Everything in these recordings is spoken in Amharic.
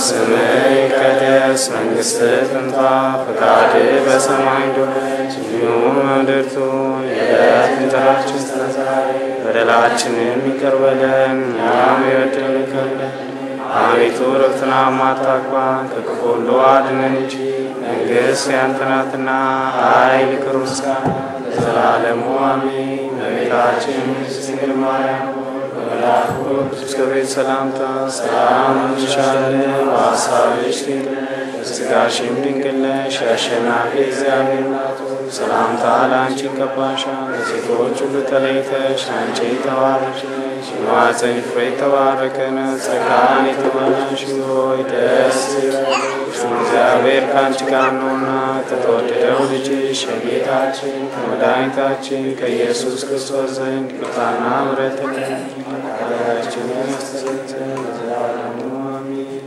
ስምህ ይቀደስ፣ መንግሥትህ ትምጣ፣ ፈቃድህ በሰማይ እንደሆነች እንዲሁም በምድር ትሁን። የዕለት እንጀራችንን ስጠን ዛሬ፣ በደላችንን ይቅር በለን እኛም የበደሉንን ይቅር እንደምንል። አቤቱ ወደ ፈተና አታግባን፣ ከክፉ ሁሉ አድነን እንጂ መንግሥት ያንተ ናትና፣ ኃይል፣ ክብር፣ ምስጋና ለዘላለሙ አሜን። እመቤታችን ቅድስት ድንግል ማርያም ሆይ በመልአኩ በቅዱስ ገብርኤል ሰላምታ ሰላም እንልሻለን። በሐሳብሽ ድንግል ነሽ፣ በሥጋሽም ድንግል ነሽ። የአሸናፊ እግዚአብሔር እናት ሆይ ሰላምታ ለአንቺ ይገባሻል። ከሴቶች ሁሉ ተለይተሽ አንቺ የተባረክሽ ነሽ፣ የማኅፀንሽ ፍሬ የተባረከ ነው። ጸጋን የተሞላሽ ሆይ ደስ ይበልሽ፣ እግዚአብሔር ከአንቺ ጋር ነውና ከተወደደው ልጅሽ ከጌታችን ከመድኃኒታችን ከኢየሱስ ክርስቶስ ዘንድ ይቅርታና ምሕረትን ኃጢአታችንን ያስተሰርይ ዘንድ ለዘላለሙ አሜን።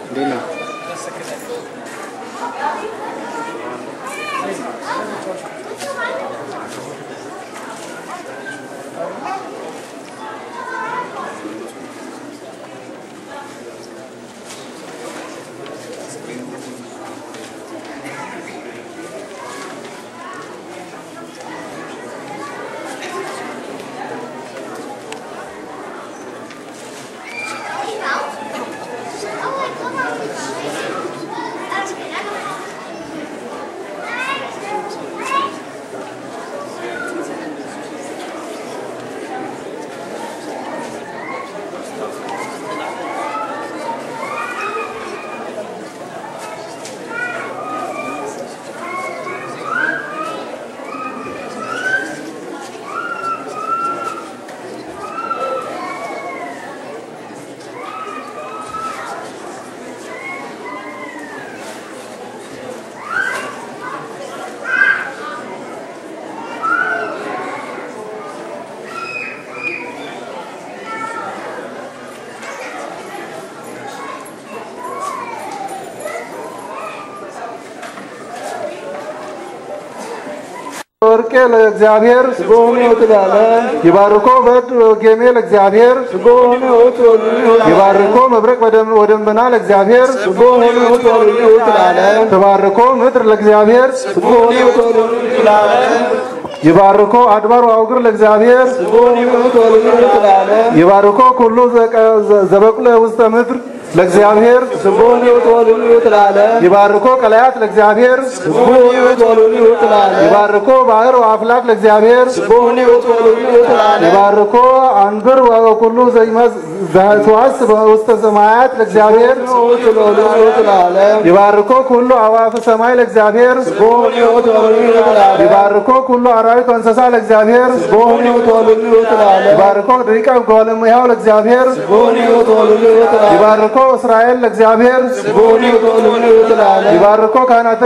እንዴት ነው? ወርቄ ለእግዚአብሔር ይባርኮ በድ ወጌሜ ለእግዚአብሔር ይባርኮ መብረቅ ወደመና ለእግዚአብሔር ተባርኮ ምድር ለእግዚአብሔር ይባርኮ አድባር ወአውግር ለእግዚአብሔር ይባርኮ ኩሉ ዘበቁለ ውስተ ምድር ለእግዚአብሔር ይባርኮ ቀላያት ለእግዚአብሔር ይባርኮ ባህር ወአፍላቅ ለእግዚአብሔር ይባርኮ አንብር ወኩሉ ዘትዋስ ውስተ ሰማያት ለእግዚአብሔር ይባርኮ ኩሉ አዋፍ ሰማይ ለእግዚአብሔር ይባርኮ ኩሉ አራዊት ወእንስሳ ለእግዚአብሔር ይባርኮ ድሪቀ እጓለ እመሕያው ለእግዚአብሔር ይባርኮ እስራኤል ለእግዚአብሔር ይባርኮ ካህናተ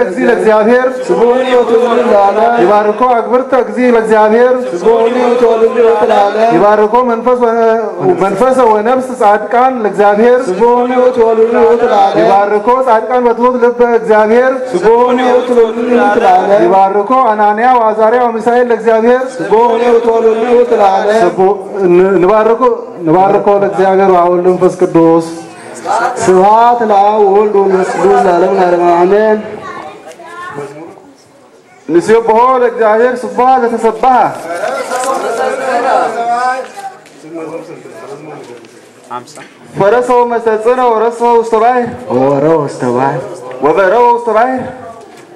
እግዚእ ለእግዚአብሔር ይባርኮ አግብርተ እግዚእ ለእግዚአብሔር ይባርኮ መንፈሰ ወነፍስ ጻድቃን ለእግዚአብሔር ይባርኮ ጻድቃን በትሑት ልበ እግዚአብሔር ይባርኮ አናንያ ወአዛርያ ወሚሳኤል ለእግዚአብሔር ንባርኮ ለእግዚአብሔር ወወልድ ወመንፈስ ቅዱስ። ስብሐት ለአብ ወወልድ ወመንፈስ ቅዱስ ለዓለሙ ዓለም አሜን። ንሴብሖ ለእግዚአብሔር ስቡሐ ዘተሰብሐ ፈረሰ ወመስተጽእነ ወረሰ ውስተ ባሕር ወበረወ ውስተ ባሕር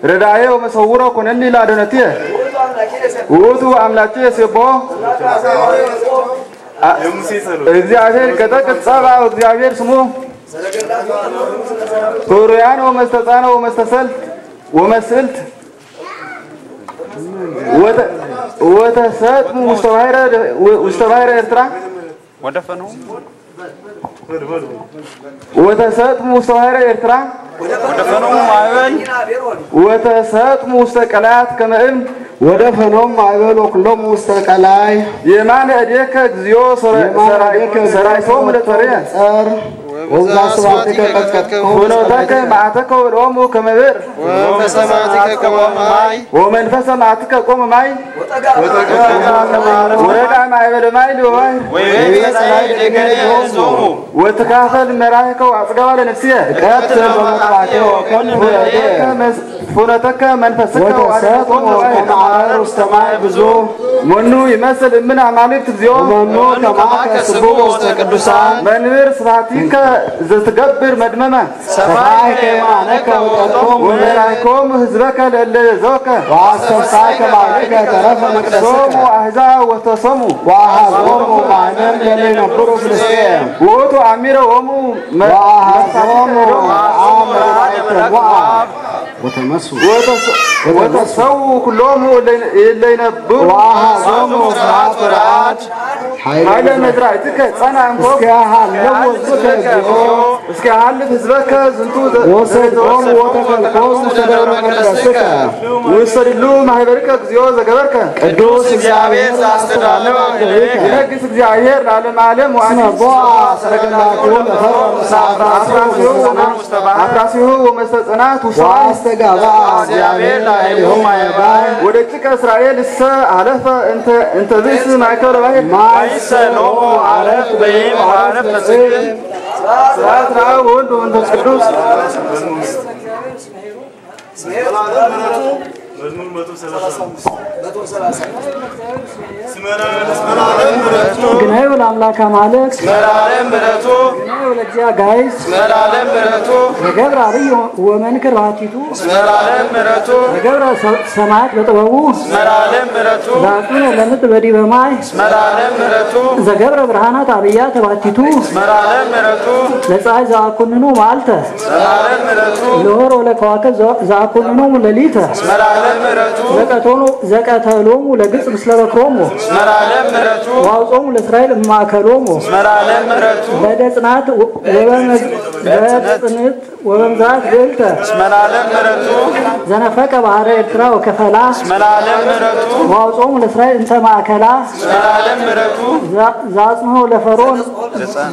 ረዳኤ ወመሰውሮ ኮነኒ ለአድኅነትየ ውእቱ አምላኪየ ሴብሖ እግዚአብሔር ቀጠቅጥ ጸብአ እግዚአብሔር ስሙ ሶርያን ወመስተጻነ ወመስተሰልት ወመስልት ወተሰጥሙ ውስተ ባሕረ ኤርትራ ወተሰጥሙ ውስተ ባሕረ ኤርትራ ወተሰጥሙ ውስተ ቀላያት ከመ እብን ወደፈኖም ማዕበል ወኩሎሙ ውስተ ቀላይ የማነ እዴከ እግዚኦ ሰራይቶሙ ለጸርየ ጸር ወብዛስባትከ ቀጥቀጥኮሙ ፍኖተከ መዓተከ ወልኦሙ ከመ ብዕር ወመንፈሰ መዓትከ ቆመ ማይ ወረዳ ማዕበለ ማይ ወባሕር ወትካፈል መራሕከ ወአጽገባ ለነፍስየ ቀትል በመቅባቴ ወኮን ፍኖተከ መንፈስከ ወተሰጥሙ ከመ ውስተ ማይ ብዙ መኑ ይመስል እምን አማልክት እግዚኦ ወመኑ ከማከ ስቡሕ ውስተ ቅዱሳን መንብር ስብሐቲከ ዘትገብር መድመመ ሰፋይከ የማነከ ወቀጦሙ ወመራሕኮሙ ህዝበከ ለእለ ዘወከ ወአስተብሳይከ ባዕልከ ተረፈ መቅደስከ ሶሙ አሕዛብ ወተሰሙ ወአኀዞሙ ማንም ለእለ ይነብሩ ፍልስጥኤም ውእቱ አሚረ ወሙ ወአኀዞሙ አመ ሞዓብ ወተመሱ ወተሰው ኩሎሙ እለ ይነብሩ ወአኀዞሙ ፍርሃት ወረዓድ ኃይለ መዝራእትከ ጸንዐ እምኮ እስከ ያሃልው ሕዝብከ እግዚኦ እስከ ያሃልፍ ህዝበከ ዝንቱ ወሰድዖሙ ወተፈልኮሙ ውስተ ደብረ መቅደስከ ውስተ ድሉ ማኅበርከ እግዚኦ ዘገበርከ ቅዱስ እግዚአብሔር ዘአስተዳለወ እምድኅሬከ ይነግሥ እግዚአብሔር ለዓለመ ዓለም እስመ ቦአ ሰረገላቲሁ ለፈርዖን አፍራሲሁ ወመስተጽናት ውስተ ወአስተጋብአ እግዚአብሔር ላዕሌሆሙ ማየ ባሕር ወደቂቀ እስራኤል እሰ አለፈ እንተ ብእስ ማእከለ ባሕር ማይሰ ሎሙ አረፍት በይም ወአረፍተ ጽድቅ ስብሐት ለአብ ወወልድ ወመንፈስ ቅዱስ። ግናዩ ለአምላከ አማልክት መላለም ምሕረቱ ግናዩ ለእግዚአ ጋይስ መላለም ምሕረቱ ዘገብረ አብይ ወመንክር ባቲቱ መላለም ምሕረቱ ዘገብረ ሰማያት በጥበቡ መላለም ምሕረቱ ዘአጽንዐ ለምድር በዲበ ማይ መላለም ምሕረቱ ዘገብረ ብርሃናት አብያተ ባቲቱ መላለም ምሕረቱ ለፀሐይ ዘአኮንኑ መዓልተ መላለም ምሕረቱ ለሆር ወለከዋክብት ዘአኮንኖሙ ሌሊተ መላለም ምሕረቱ ዘቀተሎሙ ለግብፅ ምስለ በክሮሙ መላለም ምሕረቱ ወአውጾሙ ለእስራኤል እማእከሎሙ መላለም ምሕረቱ በደጽናት ወበምዛት ብዕልተ መላለም ምሕረቱ ዘነፈቀ ባሕረ ኤርትራ ወከፈላ መላለም ምሕረቱ ወአውጾሙ ለእስራኤል እንተ ማእከላ መላለም ምሕረቱ ዘአጽንሖ ለፈርዖን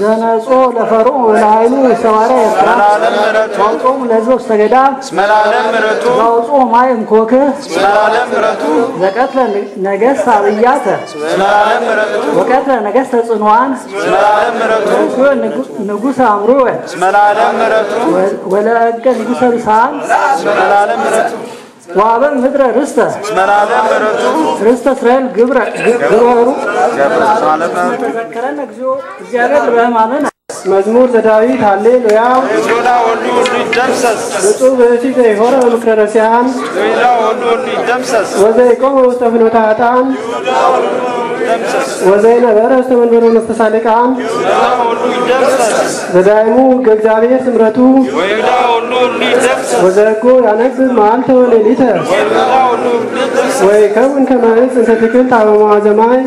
ዘነጾ ለፈርዖን ወለኃይሉ ውስተ ባሕረ ኤርትራ መላለም ምሕረቱ ወአውጾሙ ለሕዝበ ውስተ ገዳም መላለም ምሕረቱ ዘአውጽኦ ማይ እምኮክህ መላለም ምሕረቱ ዘቀትለ ነገሥት አብያተ መላለም ምሕረቱ ወቀትለ ነገሥተ ጽኑዓን መላለም ምሕረቱ ንጉሠ አምሩወ መላለም ምሕረቱ ወለእገ ንጉሠ ብሳን መላለም ምሕረቱ ወአበ ምድረ ርስተ መላለም ምሕረቱ ርስተ እስራኤል ግብረ ግበሩ ተዘከረነ እግዚኦ እግዚአብሔር በሕማምነ መዝሙር ዘዳዊት ሃሌሉያ ይሁዳ ወሉ ሁሉ ይደምሰስ ብፁዕ ብእሲ ዘይሖረ በምክረ ረሲዓን ይሁዳ ወሉ ሁሉ ይደምሰስ ወዘይቆመ ውስተ ፍኖተ ኃጥኣን ይደምሰስ ወዘይነበረ ውስተ መንበረ መስተሳልቃን ይሁዳ ወሉ ይደምሰስ ዘዳይሙ ሕገ እግዚአብሔር ስምረቱ ወይሁዳ ወሉ ሁሉ ይደምሰስ ወዘሕጎ ያነብብ መዓልተ ወሌሊተ ወይሁዳ ወሉ ይደምሰስ ወይከውን ከመ ዕፅ እንተ ትክልት አበ ሙሓዘ ማይ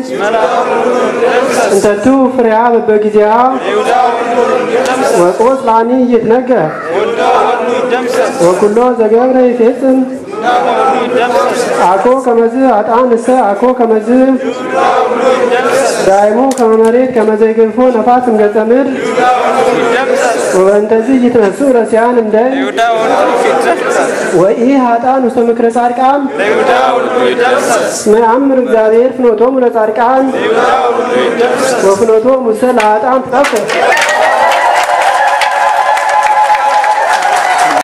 እንተ ትሁብ ፍሬሃ በበጊዜሃ ይሁዳ ወሉ ይደምሰስ ወቆጽላኒ ኢይትነገር ይሁዳ ወሉ ይደምሰስ ወኩሎ ዘገብረ ይፌጽም ይሁዳ ወሉ ይደምሰስ አኮ ከመዝ ኃጥኣን እሰ አኮ ከመዝ ዳይሙ ከመ መሬት ከመ ዘይገንፎ ነፋስ እምገጸ ምድር ይደምሰስ ወበእንተዝ ኢይትነሥኡ ረሲዓን እምደይ ይሁዳ ወሉ ይደምሰስ ወኢ ኃጥኣን ውስተ ምክረ ጻድቃን ይሁዳ ወሉ ይደምሰስ እስመ የአምር እግዚአብሔር ፍኖቶሙ ለጻድቃን ይሁዳ ወሉ ይደምሰስ ወፍኖቶሙ እሰ ለኃጥኣን ትጠፍእ።